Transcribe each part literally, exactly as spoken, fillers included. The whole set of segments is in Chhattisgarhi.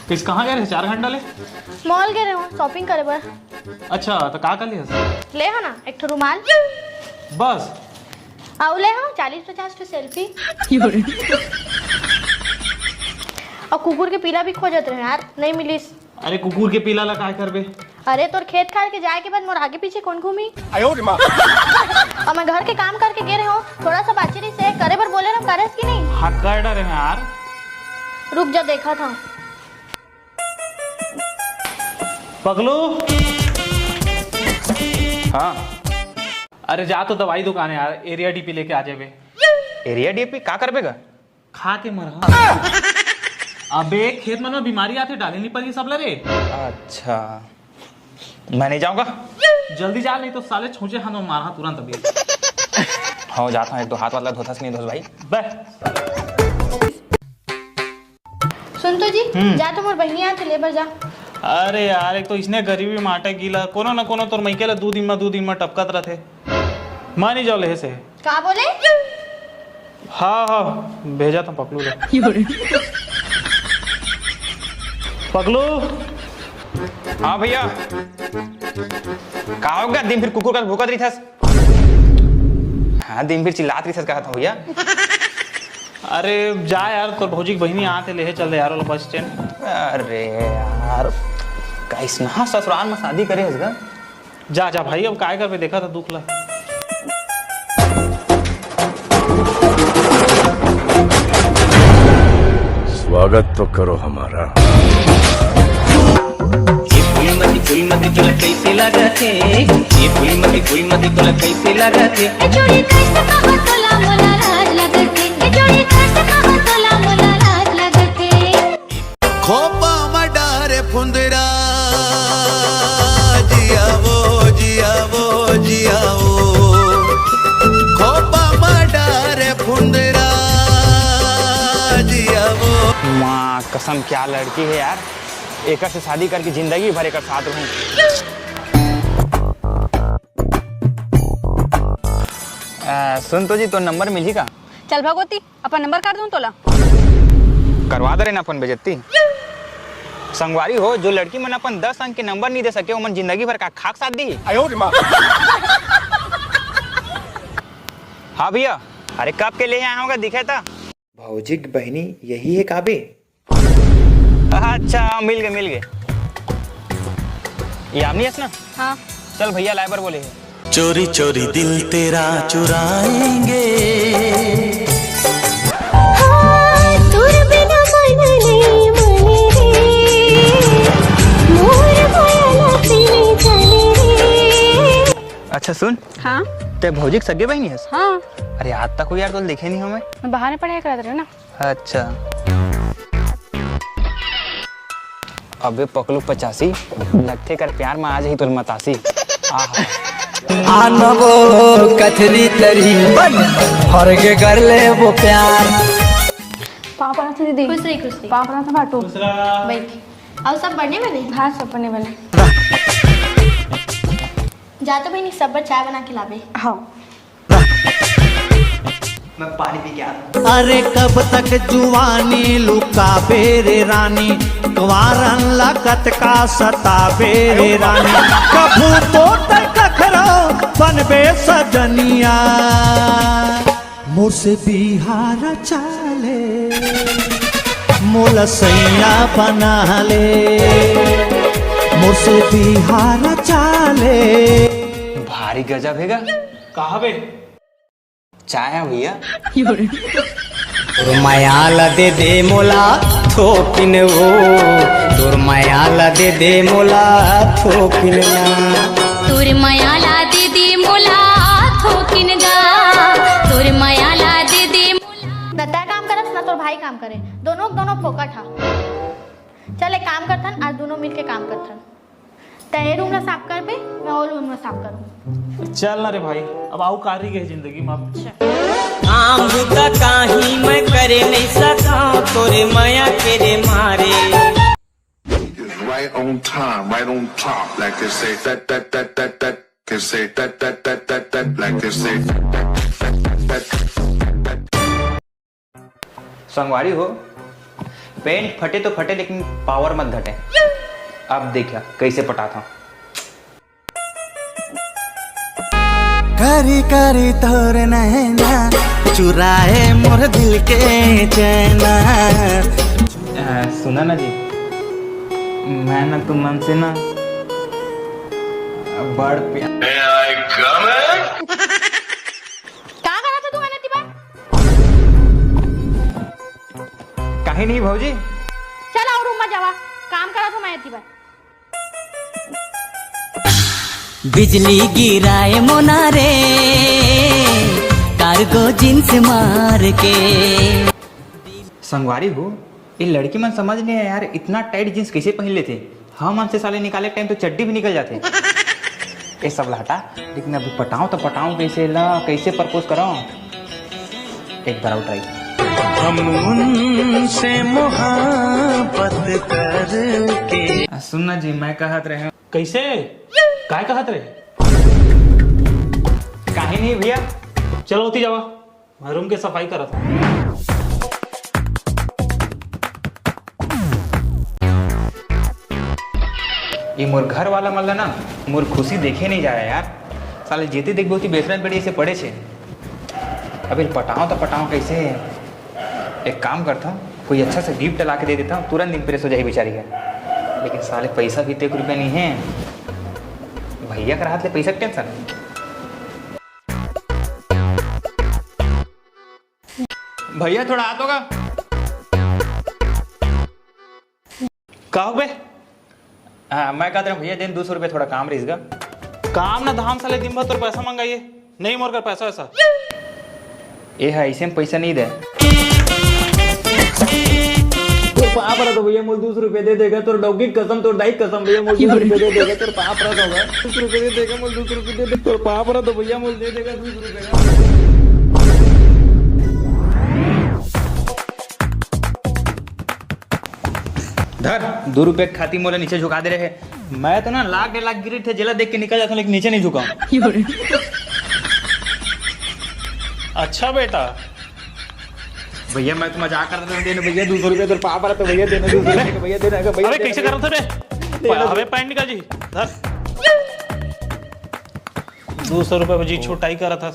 किस, कहाँ गए रहे चार घंटा ले? मॉल गए रहे हो शॉपिंग करे बर। अच्छा, तो का कर लिया? ले हो ना एक ठो रुमाल। बस? अउ ले हो चालीस पचास ठो सेल्फी। अउ कुकुर के पीला भी खोजत रहे यार, नहीं मिलिस। अरे कुकुर के पीला ला काय करबे? अरे तोर खेत खार के जाए के बाद मोर आगे पीछे कौन घूमी? अउ मैं घर के काम करके गे रहे हो, थोड़ा सा बाची रही से करे बर बोले ना, करेस कि नहीं? हाँ, कर डरे हैं यार। रुक जा, देखा था। पगलू। हाँ। अरे जा तो दवाई दुकान है यार, एरिया डीपी लेके आ जाबे। एरिया डीपी का करबे गा? खा के मरहा। अबे खेत मन में बीमारी आथे, डाले नहीं पड़ी सब ला रे। अच्छा, मैं नहीं जाऊंगा। जल्दी जा, नहीं तो साले छूचे हाथ में मारहा तुरंत अभी। हाँ, जाता हूँ, एक तो हाथ वाला धोता से नहीं धोस भाई। बे। सुन तो जी, हम्म। जा तो मोर बहिनी आथे, ले बर जा। अरे यार, एक तो इसने गरीबी माटे गीला, कोनो ना कोनो तोर मइके ला दू दिन में, दू दिन में टपकत रथे। मैं नहीं जाओ लेहे से। का बोले? हाँ, हाँ, भेजा था पकलू ला। पकलू। हाँ भैया। का होगा, दिन फिर कुकुर का भूकत रही था। हाँ, दिन फिर चिल्लात रही था, कहा था भैया। अरे जा यार, तोर भौजी के बहिनी आथे, लेहे चल दे यार, ओला बस स्टैंड। अरे यार, कइसना ससुराल में शादी करे हस गा? जा, जा भाई, अब काय करबे, देखा था दुख ला। स्वागत तो करो हमारा। ये फूलमती, फूलमती तोला कैसे लागत हे? ये फूलमती, फूलमती तोला कैसे लागत हे? ए जोड़ी कैसे कहो तोला मोला लाज लागत हे? ए जोड़ी कैसे कहो तोला मोला लाज लागत हे? खोपा मा डारे फुंदरा, जिया वो, जिया वो, जिया वो। खोपा मा डारे फुंदरा, जिया वो। माँ कसम, क्या लड़की है यार, एकर से शादी करके जिंदगी भर एकर साथ रहूं। आ, सुन तो जी, तोर नंबर मिलही का? चल भगवती, अपन नंबर काट दूं तोला? करवा दे रे ना अपन बेइज्जती। संगवारी हो, जो लड़की मन अपन दस अंक के नंबर नहीं दे सके, ओमन जिंदगी भर का खाक साथ दी? हाँ भैया, अरे कब के ले आए होगा, दिखे था। भौजी के बहिनी यही है काबे? अच्छा, मिल गए, मिल गए। यामिनी हस ना? हाँ। चल भैया लाए बर बोले हे। चोरी चोरी दिल तेरा चुराएंगे। हाँ, तोर बिना मन नहीं मने रे, मोर भया ला पीने चले रे। अच्छा सुन। हाँ। ते भौजी के सगे बहिनी हस? हाँ। अरे आज तक हो यार, तोला देखे नहीं हूँ मैं। मैं बाहर में पढ़ाई करत रहे ना। अच्छा। अबे पकलू पचासी, लगथे कर प्यार में आ जाही तोर मतासी। आहा। आनबो कथरी तरी बन, हर के कर ले वो प्यार। पाँव परत हँव दीदी। खुश रही, खुश रही। पाँव परत हँव बाटू। खुश रहा। बैठ। अउ सब बने बने? हाँ, सब बने बने। जा तो बहिनी, सब बर चाय बना के लाबे। हाँ। मैं पानी पी के आता हूँ। अरे कब तक जुवानी लुकाबे रे रानी, कुंवारन ला कतका सताबे रे रानी। कभू तो तै कखरो बनबे सजनिया। मोर से बिहार चाले, मोला सैया बना ले। मोर से बिहार चाले। भारी गजब हे गा। कहाँ बे? चाय है भैया। तोर मया ला दे दे मोला थोकिन वो, तोर मया ला दे दे मोला थोकिन ना। तोर मया ला दे दे मोला थोकिन गा, तोर मया ला दे दे मोला। ना तै काम करस, ना तोर भाई काम करे, दोनों, दोनों फोकट हा। चल एक काम करथन, आज दोनों मिलके काम करथन। तै ए रूम ला साफ करबे, मैं ओ रूम ला साफ करूँ। चल ना रे भाई, अब आऊ का रही गए जिंदगी में। अच्छा। काम बुता काही मैं करे नहीं सका, तोरे मया के रे मारे। Right on time, right on top, like they say, that, that, that, that, that, can say, that, that, that, that, that, like they say, that, that, that, that, that, that. संगवारी हो, पेंट फटे तो फटे, लेकिन पावर मत घटे। अब देखिया, कैसे पटात हूँ। करी करी तोर नैना, चुराए मोर दिल के चैना। आ, सुना ना जी, मैं ना तुमन से ना बड़ प्यार। का करत हस तू मन एती बर? काहे नहीं भौजी? चल, अउ रूम में जावा, काम करत हूँ मैं एती बर। बिजली गिराए मोना रे, कार्गो जींस मार के। संगवारी हो, ये लड़की मन समझ नहीं है यार, इतना टाइट जींस कैसे पहन लेते। हमन से साले निकाले टाइम तो चड्डी भी निकल जाते। ये सब ला हटा, लेकिन अभी पटाऊं तो पटाऊं कैसे ला, कैसे प्रपोज कराऊं? एक बार और ट्राई। हम उनसे मोहब्बत करके। आ, सुन ना जी, मैं कहत रहे। कैसे? काय कहत रहे? काहे नहीं भैया। चलो, ओती जावा, मैं रूम के सफाई करत हूँ। ये मोर घर वाला मन ला ना, मोर खुशी देखे नहीं जा रहा यार। साले जेती देखबे ओती बेसरम पेड़ी ऐसे पड़े छे। अबे पटाओ तो पटाओ कैसे? एक काम करता हूँ, कोई अच्छा सा गिफ्ट ला के दे देता हूँ, तुरंत इम्प्रेस हो जाही बेचारी है। लेकिन साले पैसा भी तो एक रुपया नहीं है। भैया कर हाथ ले पैसा के टेंशन। भैया थोड़ा हाथ होगा। का हो बे? हाँ, मैं कहत रहे भैया, देन दो सौ रुपये, थोड़ा काम रहिस गा। काम ना धाम, साले दिन भर तोर पैसा मंगाइए, नहीं मोर कर पैसा वैसा। ए हा, ऐसे में पैसा नहीं दे। तोर पाप रहा तो भैया, मोल दो सौ रुपये दे देगा, तोर डौकी कसम, तोर दाई कसम भैया, मोल दो सौ रुपये दे देगा, तोर पाप रहा तो भैया, दो सौ रुपये दे देगा, मोल दो सौ रुपये दे दे, तोर पाप रहा तो भैया, मोल दे देगा दो सौ रुपये। धर, दो रुपये खाती मोला नीचे झुका दे रहे। मैं तो ना लाख डेढ़ लाख गिरी थे, जेला देख के निकल जाता हूँ, लेकिन नीचे नहीं झुका। अच्छा बेटा। भैया, मैं तो मजाक कर रहा था, देना भैया, दो सौ रुपये तेरे पाप रहा तो भैया, देना दो सौ रुपये, भैया, देना, भैया, अरे, देना, कैसे भैया। कर रहा था बे? देना। अबे पैंट निकाल जी, धर। दो सौ रुपये जी, छोटाई कर रहा था।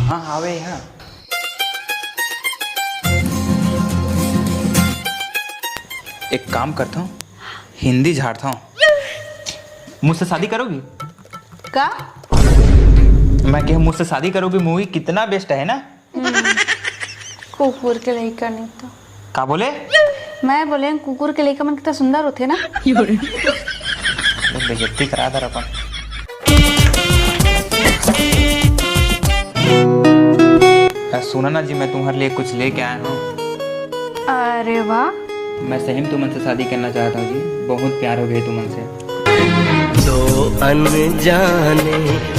हाँ, आवे यहाँ। एक काम करता हूँ, हिंदी झाड़ता हूँ। मुझसे शादी करोगी? का? मैं कह, मुझसे शादी करोगी? मूवी कितना बेस्ट है ना। हम्म, कुकुर के लइका नहीं तो। का बोले? मैं बोले, कुकुर के लइका मन कितना सुंदर होते ना। ये बेइज्जती करा दर अपन। आ, सुना ना जी, मैं तुम्हारे लिए कुछ लेके आया हूँ। अरे वाह। मैं सही में तुमन से शादी करना चाहता हूँ जी, बहुत प्यार हो गया तुमन से। दो अनजाने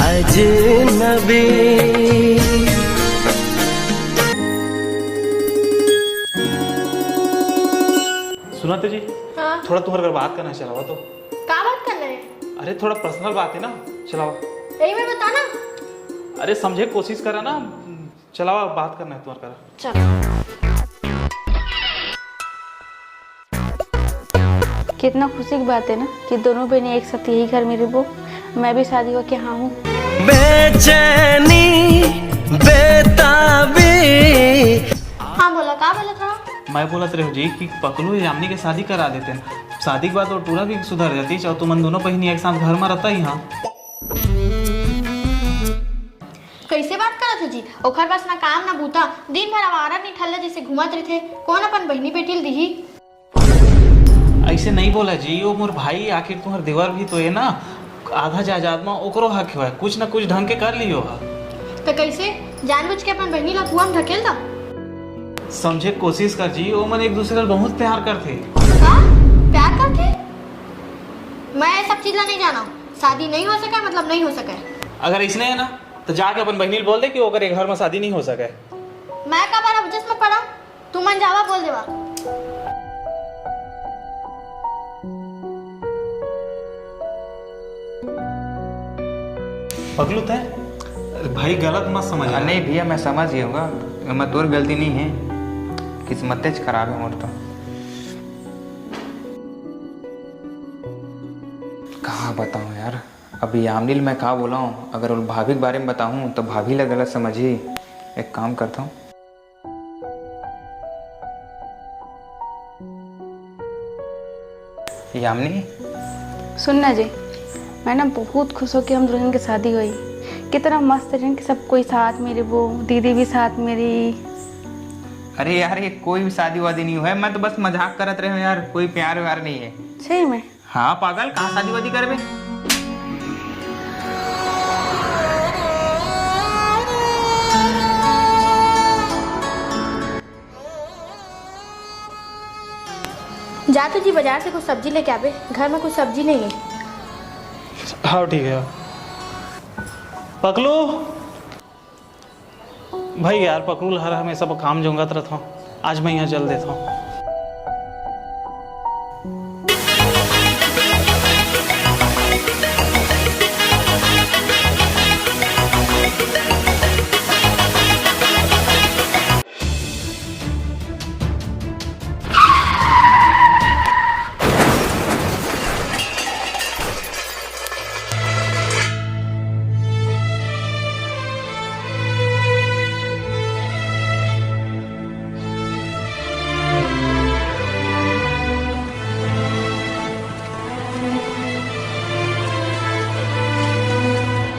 अजनबी। सुना तो जी, हाँ। थोड़ा तुम्हारे घर बात करना है, चलावा तो। का बात करना है? अरे थोड़ा पर्सनल बात है ना, चलावा। यही में बता ना। अरे समझे कोशिश करा ना, चलावा, बात करना है तुम्हारे घर। चल। कितना खुशी की बात है ना कि दोनों बहनें एक साथ यही घर में रहबो। मैं भी शादी होके हाँ हूँ। बेचैनी, बेताबी। हाँ बोला, का बोला था? मैं बोलत रहे जी कि पकलू यामिनी के शादी करा देते हैं। शादी के बाद वो टूरा भी सुधर जाती, चाहे तुमन दोनों बहनी एक साथ घर में रहता ही हाँ। कैसे बात करत हो जी? ओखर पास ना काम ना बूता, दिन भर आवारा निठल्ला जैसे घूमत रहिथे। कौन अपन बहिनी बेटी ल दिही? ऐसे नहीं बोला जी, वो मोर भाई, आखिर तुम्हार देवर भी तो है ना, आधा जायदाद में ओकरो हक है, कुछ ना कुछ ढंग के कर लियो हा। तो कैसे? जानबूझ के अपन बहिनी ला कुआं में ढकेल दा? समझे के कोशिश कर जी, वो मन एक दूसरे ला बहुत प्यार करथे। का? प्यार करथे? मैं ये सब चीज ला नहीं जाना। शादी नहीं हो सके, मतलब नहीं हो सके। अगर इसने है ना, तो जाके अपन बहिनी ल बोल दे कि ओकर ये घर में शादी नहीं हो सके। मैं का बार अब चश्मा पड़ा? तुमन जावा, बोल देवा। पगलू, तै भाई गलत मत समझ। नहीं भैया, मैं समझ गया हूँ, मैं तोर गलती नहीं है, किस्मतेच खराब है मोर तो। कहाँ बताऊँ यार, अभी यामिनी ल मैं का बोलूँ, अगर वो भाभी के बारे में बताऊँ तो भाभी ला गलत समझही। एक काम करता हूँ। यामिनी। सुन ना जी, मैं ना बहुत खुश हूँ कि हम दुल्हन की शादी हुई। कितना मस्त है कि सब कोई साथ में रही, वो दीदी भी साथ में रही। अरे यार, ये कोई भी शादी वादी नहीं हुआ है, मैं तो बस मजाक करत रहे हूँ यार, कोई प्यार व्यार नहीं है। सही में? हाँ पागल, कहाँ शादी वादी करबे? जा तो जी, बाजार से कुछ सब्जी लेके आबे, घर में कुछ सब्जी नहीं है। हाँ ठीक है। पकलू भाई यार, पकलू ल हर हमेशा काम जोंगत रहत हूँ, आज मैं यहाँ चल देता हूँ।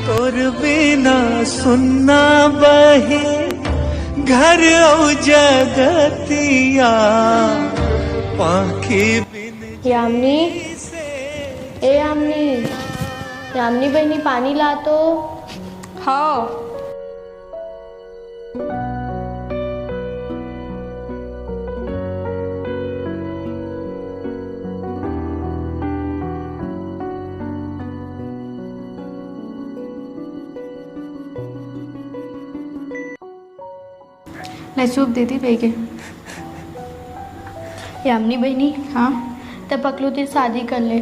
तोर बिना सुन्ना बहे घर अउ जगतिया, पाँखी बिन यामिनी, ए यामिनी, यामिनी बहिनी, पानी ला तो। हाँ। ले चुप दीदी, बहिगे। यामिनी बहिनी, हाँ? त पकलू तीर शादी कर ले।